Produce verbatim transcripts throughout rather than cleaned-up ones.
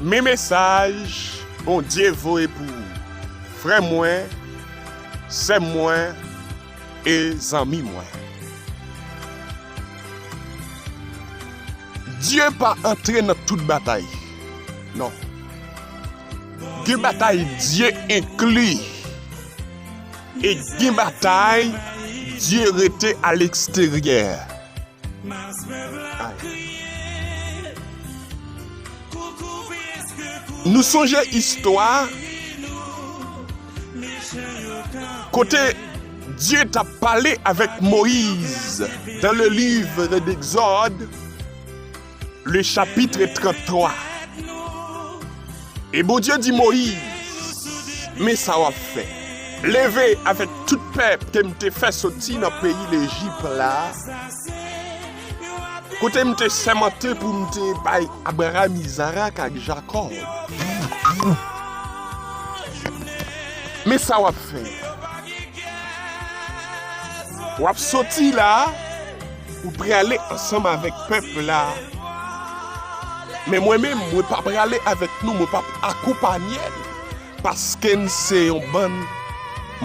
Men mesaj Bondye voye pou ou, frè mwen, sè mwen e zanmi mwen. Dye pa antre nan tout batay. Non. Gen batay Dye enkli. E gen batay Dye rete aleksteryè. Nou sonje istwa kote Dye t ap pale avèk Moyiz dans le livre d'Exode, le chapitre trente-trois. E Bondye di Moyiz, men sa w ap fè. Leve avèk tout pèp ke m te fè soti nan peyi Lejip la, kote m te sèmante pou m te bay Abraram, Izarak ak Jakòb. Men sa w ap fè. W ap soti la, ou prale ansanm avèk pèp la. Men mwen menm, mwen pa prale avèk nou, mwen p ap akonpanye n, paske n se yon bann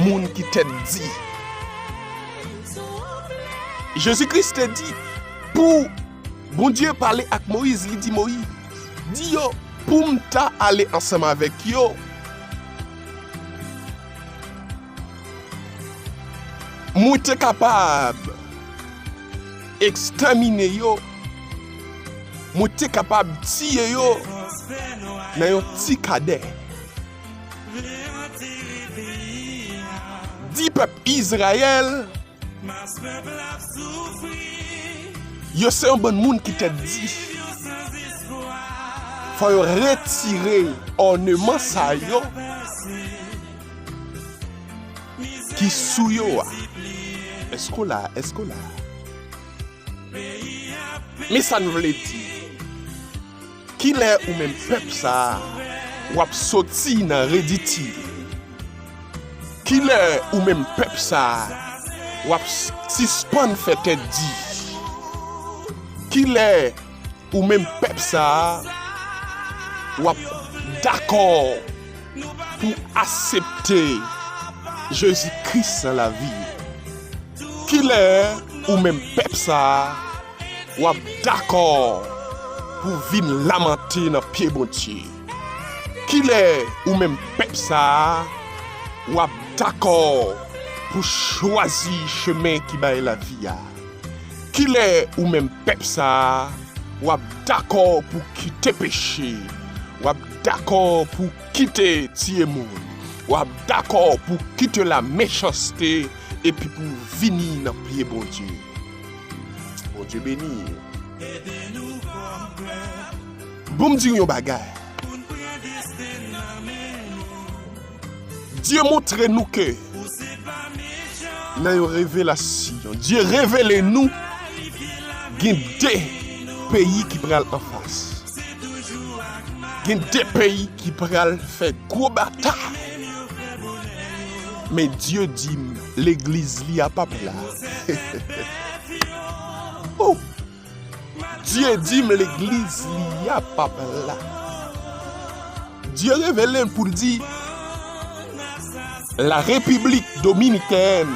moun ki tèt di. Jezi Kris te di, pou Bondye pale ak Moyiz, li di Moyiz, di yo pou m ta ale ansanm avèk yo, mwen te kapab ekstèmine yo, mwen te kapab tiye yo nan yon ti kadè. Di pèp Izrayèl, yo se yon bann moun ki tèt di. Fò yo retire òneman sa yo ki sou yo a. Èske w la? Èske w la? Men sa n vle di. Kilè ou menm pèp sa a, w ap soti nan rediti? Kilè ou menm pèp sa a, w ap s-, sispann fè tèt di? Kilè ou menm pèp sa a, w ap dakò pou aksepte Jezi Kris nan lavi w? Kilè ou menm pèp sa a, w ap dakò pou vin lamante nan pye Bondye? Kilè ou menm pèp sa a, w ap dakò pou chwazi chemen ki bay lavi a? Kilè ou menm pèp sa a, w ap dakò pou kite peche? W ap dakò pou kite tiye moun? W ap dakò pou kite lamechanste epi pou vini nan pye Bondye? Bondye beni w. Bon, m di w yon bagay. Dye montre nou ke nan yon revelasyon, Dye revele nou gen de peyi ki pral anfas. Gen de peyi ki pral fè gwo batay. Men Dye di m legliz li a p ap la. Oh! Dye di m legliz li a p ap la. Dye revele m pou l di, la République Dominicaine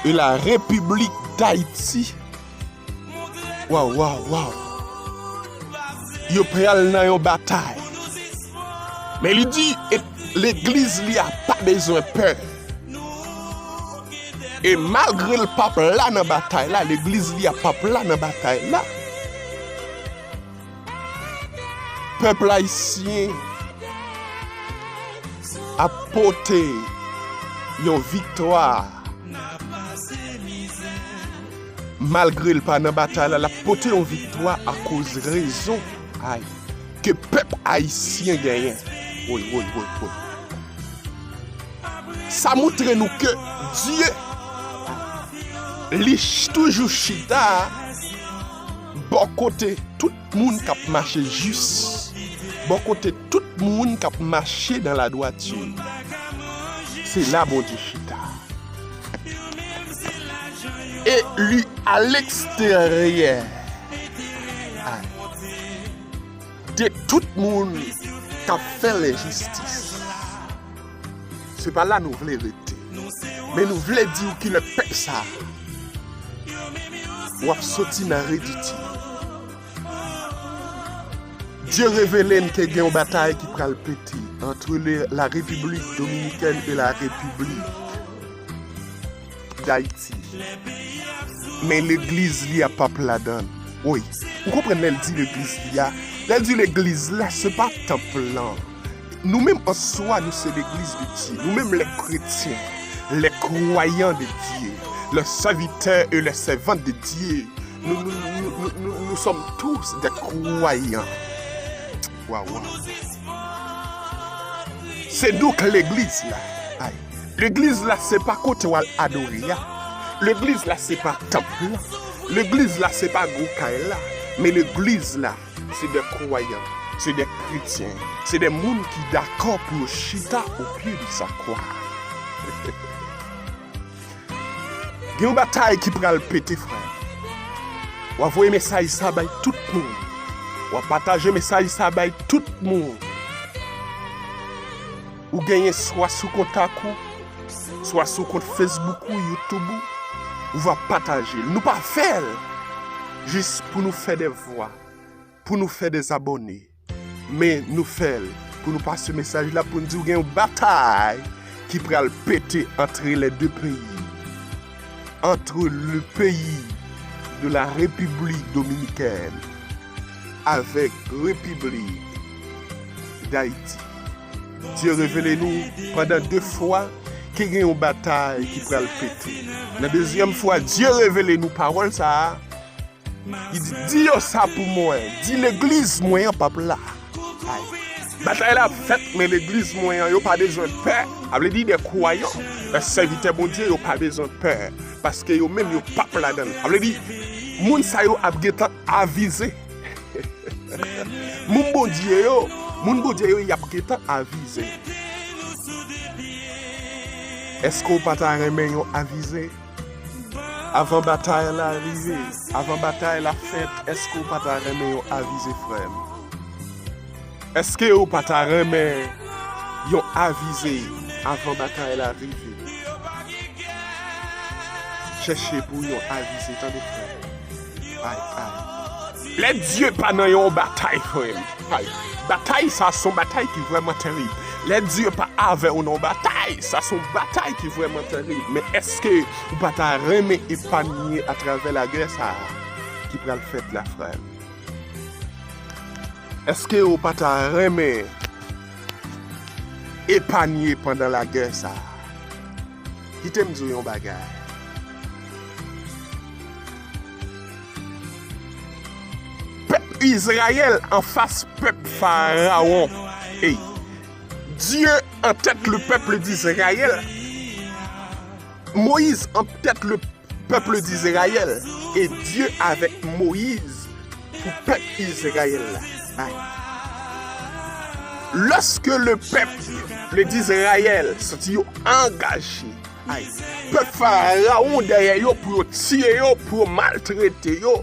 et la République d'Haïti. Waw, waw, waw. Yo pral nan yon batay. Men li di, e, legliz li a pa bezwen pè. E malgre l p ap la nan batay la, legliz li a p ap la nan batay la, pèp ayisyen ap pote yon viktwa. Malgre l pa nan batay la, l ap pote yon viktwa akoz rezon, ay, ke pèp ayisyen genyen. Woy, woy, woy, woy. Sa montre nou ke Dye, li ch-, toujou chita bò kote tout moun k ap mache jis, bò kote tout moun k ap mache nan ladwati. Se la Bondye chita. Eli a leksteryè de tout moun k ap fè lenjistis. Se pa la nou vle rete. Men nou vle di w kilè pèp sa a w ap soti nan rediti. Dye revele n ke gen yon batay ki pral pete entre le, la République dominicaine et la République d'Haïti. Men legliz li a p ap ladan l. Wi. Ou konprann lè l di legliz li a? Lè l di legliz la, se pa tanp lan. Nou menm an swa, nou se legliz de Dye. Nou menm, les chrétiens, les croyants de Dieu, les serviteurs et les servantes de Dieu. Nous, nous, nous, nous, nous, nous sommes tous des croyants. Waw, waw. Se nou k legliz la. Ay. Legliz la, se pa kote w al adore a. Legliz la, se pa tanp lan. Legliz la, se pa gwo kay la. Men legliz la, se de kwayan, se de kretyen, se de moun ki dakò pou yo chita o pye de sa kwa. Gen yon batay ki pral pete, frè. W ap voye mesaj sa bay tout moun. W ap pataje mesaj sa bay tout moun. Ou genyen swa sou kontak ou, swa sou kont Facebook ou, YouTube ou, ou va pataje l. Nou pa fè l jis pou nou fè de vwa, pou nou fè de zabòne. Men nou fè l pou nou pase mesaj la, pou n di w gen yon batay ki pral pete entre les deux pays, entre le pays de la République dominicaine avec République d'Haïti. Dye revele nou pandan de fwa ke gen yon batay ki pral pete. Nan dezyèm fwa, Dye revele nou pawòl sa a. Li di, di yo sa pou mwen, di legliz mwen an p ap la. Ay. Batay la ap fèt, men legliz mwen an, yo pa bezwen pè. Sa vle di, de kwayan, de sèvitè Bondye, yo pa bezwen pè. Paske yo menm, yo p ap ladan l. Sa vle di, moun sa yo ap gentan avize. Moun Bondye yo, moun Bondye yo, y ap gentan avize. Èske w pa ta renmen yon avize? Avan batay la rive, avan batay la fèt, èske w pa ta renmen yon avize, frè m? Èske w pa ta renmen yon avize avan batay la rive? Chèche pou yon avize, tande, frè m. Ay, ay. Lè Dye pa nan yon batay, frè m, ay, batay sa se yon batay ki vrèman terib. Lè Dye pa avè w nan yon batay, sa se yon batay ki vrèman terib. Men èske ou pa ta renmen epanye atravè lagè sa a ki pral fèt la, frè m? Èske ou pa ta renmen epanye pandan lagè sa a? Kite m di w yon bagay. Pèp Izrayèl anfas pèp Farawon. Ey, Dieu en tête le peuple d'Israël. Moïse en tête le peuple d'Israël. Et Dieu avec Moïse pou pèp Izrayèl la. Ay. Lòske le pèp d'Israël santi yo angaje, ay, pèp Farawon dèyè yo pou yo tiye yo, pou yo maltrete yo.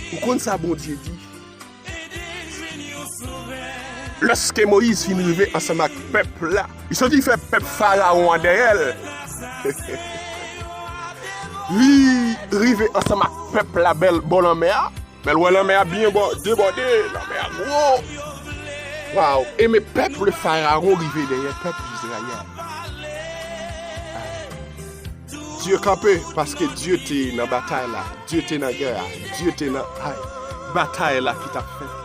Ou konn sa Bondye di? Lòske Moyiz fin rive ansanm ak pèp la, li soti fè pèp Farawon an dèyè l. Li rive ansanm ak pèp la bò lanmè a, men l wè lanmè a byen bò, debòde, lanmè a gwo. Waw, e men pèp Farawon rive dèyè pèp Izrayèl. Dye kanpe, paske Dye te nan batay la, Dye te nan gè a, Dye te nan, ay, batay la ki t ap fèt la.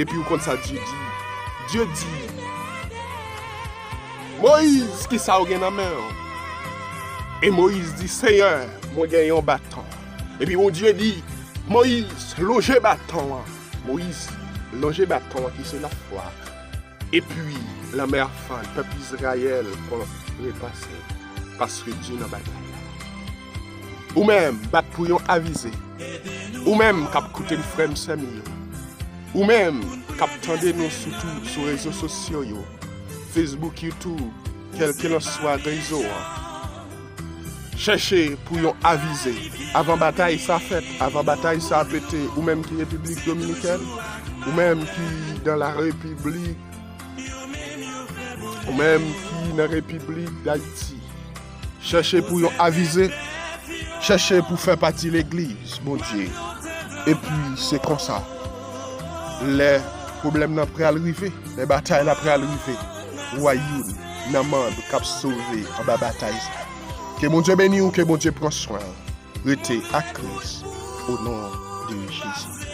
Epi ou konn sa Dye di? Dye di, Moyiz, kisa w gen nan men w? E Moyiz di, Senyè, mwen gen yon baton. Epi Bondye di, Moyiz, lonje baton an. Moyiz lonje baton an ki se lafwa. Epi, lanmè a fann, pèp Izrayèl konn repase, paske Dye nan batay la. Ou menm, bat pou yon avize. Ou menm k ap koute m, frè m, sè m yo. Ou menm k ap tande nou sitou sou rezo sosyo yo, Facebook, YouTube, kèlkelanswa rezo an. Chèche pou yon avize. Avan batay sa fèt, avan batay sa pete, ou menm ki Repiblik Dominikèn, ou menm ki nan la Repiblik, ou menm ki nan Repiblik Dayiti, chèche pou yon avize, chèche pou fè pati legliz Bondye. Epi se konsa, lè pwoblèm nan pral rive, lè batay la pral rive, w a youn nan manm k ap sove anba batay sa. Ke Bondye beni w, ke Bondye pran swen w. Rete ak Kris, o non de Jezi.